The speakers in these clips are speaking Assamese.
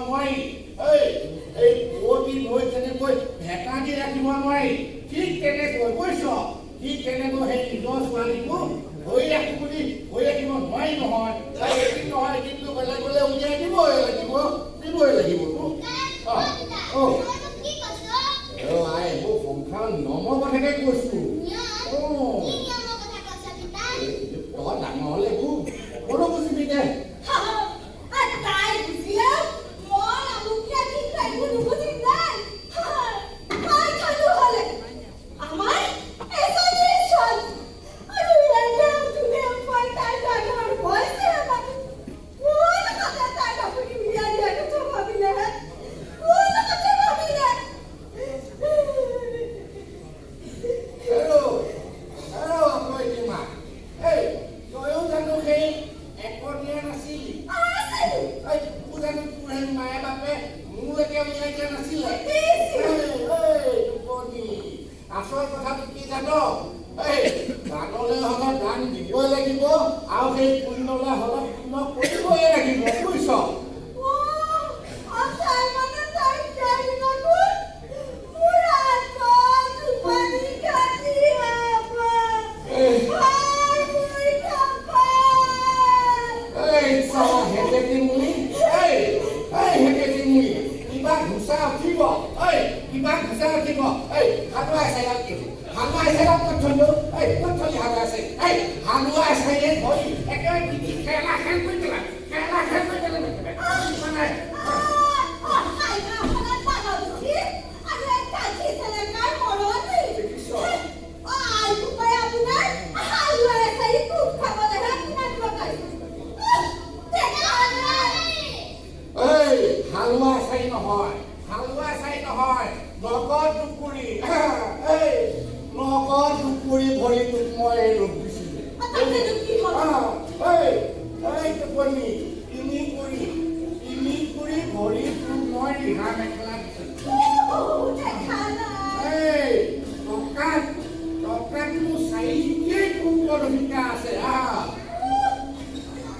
নোৱাৰি। এই এই পুৱতি নৈত যেনেকৈ ভেটা দি ৰাখিব নোৱাৰি, ঠিক তেনেকৈ, বুজিছ, ঠিক তেনেকৈ সেই নিজৰ ছোৱালীকো ধৰি ৰাখো বুলি ধৰি ৰাখিব নোৱাৰি নহয়। এদিন নহয় এদিনতো বেলেগলৈ উলিয়াই দিবই লাগিব, দিবই লাগিব। অ আই, এইবোৰ সংসাৰৰ নিয়মৰ কথাকে কৈছো। তই ডাঙৰ হ'লে এইবোৰ সকলো বুজিবি দে। আচল কথাটো কি জান? এই দানলৈ হ'লে দান দিবই লাগিব আৰু সেই পুণ্যলৈ হ'লে পুণ্য কৰিবই লাগিব, বুজিছ? কিবা ঘোচা উঠিব, এই কিবা ঘোচা উঠিব। এই হালোৱা এচাইডাল কি হালোৱা এচাইডাল ক'ত থলো? এই ক'ত থলি হালোৱা এচাই? এই হালোৱা এচাইয়ে ধৰি একেবাৰে পিঠি কেৰেলা খেল কৰি পেলা, কেৰেলা খেল কৰি পেলা। মানে হালোৱা চাই নহয়, হালোৱা চাই নহয়, নগদ দুকুৰি, এই নগদ দুকুৰি ভৰি তোক মই এই ৰূপ দিছিলো। এই এই টোপনি, 3 কুৰি ভৰি তোক মই ৰিহা মেখেলা দিছিলো। এই টকাত টকাত মোৰ চাৰিখিনিয়েই তোৰ অধিকাৰ আছে।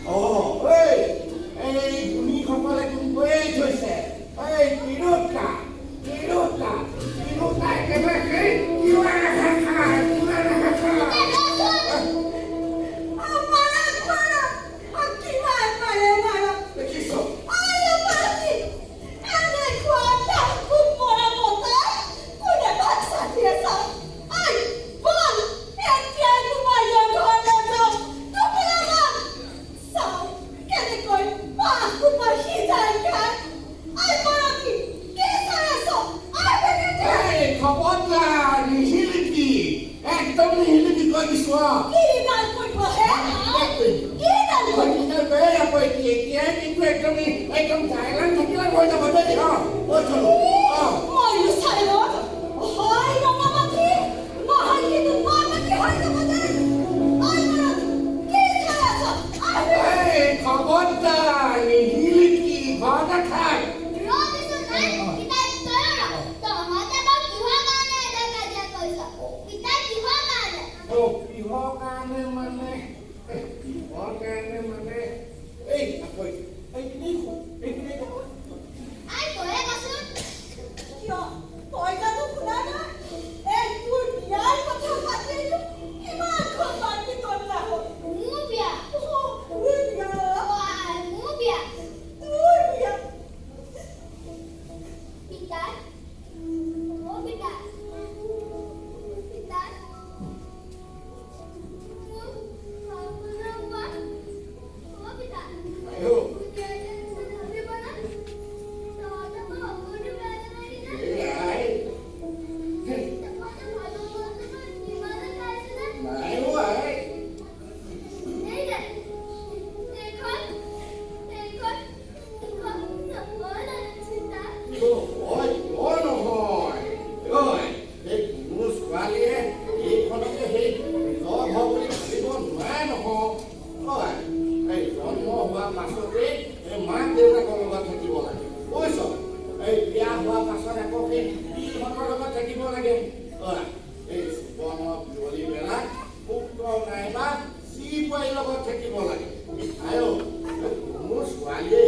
অ এই এই গুণীসকলে কৈয়ে থৈছে, এই তিৰোতা তিৰোতা তিৰোতা একেবাৰে সেই তিৱা ৰেখা খায়, তিৱা ৰেখা খায়। দেখিছ? খবৰদাৰ, নিহিলিবি, একদম নিহিলিবি, কৈ দিছো। এতিয়াই কিন্তু একদম একদম জাইলান থাকিলে হৈ যাব দেই। অ কৈ থলো। অ ময়ো চাই লওঁ, হয় ৰঙামাটি নহয় কিন্তু নমাটি হৈ যাব দেই। কি চাই আছ? এই খবৰদাৰ, নিহিলিবি, ঘৰতে থাক। ৰবিচোন নাই পিতাই, তই ৰ। তহঁতে বাৰু কিহৰ কাৰণে এটা কাজিয়া কৰিছ পিতাই? কিহৰ কাৰণে? অ কিহৰ কাৰণে মানে, কিহৰ কাৰণে মানে, এই আকৌ এইখিনি এইখিনি। আই, তয়ে কচোন। কিয়, তই জানো শুনা নাই? এই তোৰ বিয়াৰ কথা পাতিলো কিমানখন বাক-বিতণ্ডা হ'ল। মোৰ বিয়া? অ, তোৰ বিয়া। অ আই, মোৰ বিয়া? তোৰ বিয়া। পিতাই, অ পিতাই, পিতাই, মোক আপোনাৰ কোৱা, অ পিতাই। আয়ো। মোৰ বিয়া ভাবিব না তহঁতে, মই অকণো বেয়া নালাগি না। এই আই। তহঁতে ভালো বস্তু মই কিমানে খাইছিলে। নাই অ আই। এই যে এইখন, এইখন এইখন নহয় জানো চিন্তা? হয়, কিয় নহয়? ঐ, এই কোনো ছোৱালীয়ে এইখনকে সেই নিজৰ ঘৰ বুলি ভাবিব নোৱাৰে নহয়। ঐ, এই জন্ম হোৱাৰ পাছতেই এই মাক দেউতাকৰ লগত থাকিব লাগে, বুজিছ? এই বিয়া হোৱাৰ পাছত আকৌ সেই বিলহঁতৰ লগত থাকিব লাগে। ঐ, এই জীৱনৰ বিয়লি বেলাত পুত্ৰ নাইবা জী বোৱাৰীৰ লগত থাকিব লাগে। আয়ো, কোনো ছোৱালীয়ে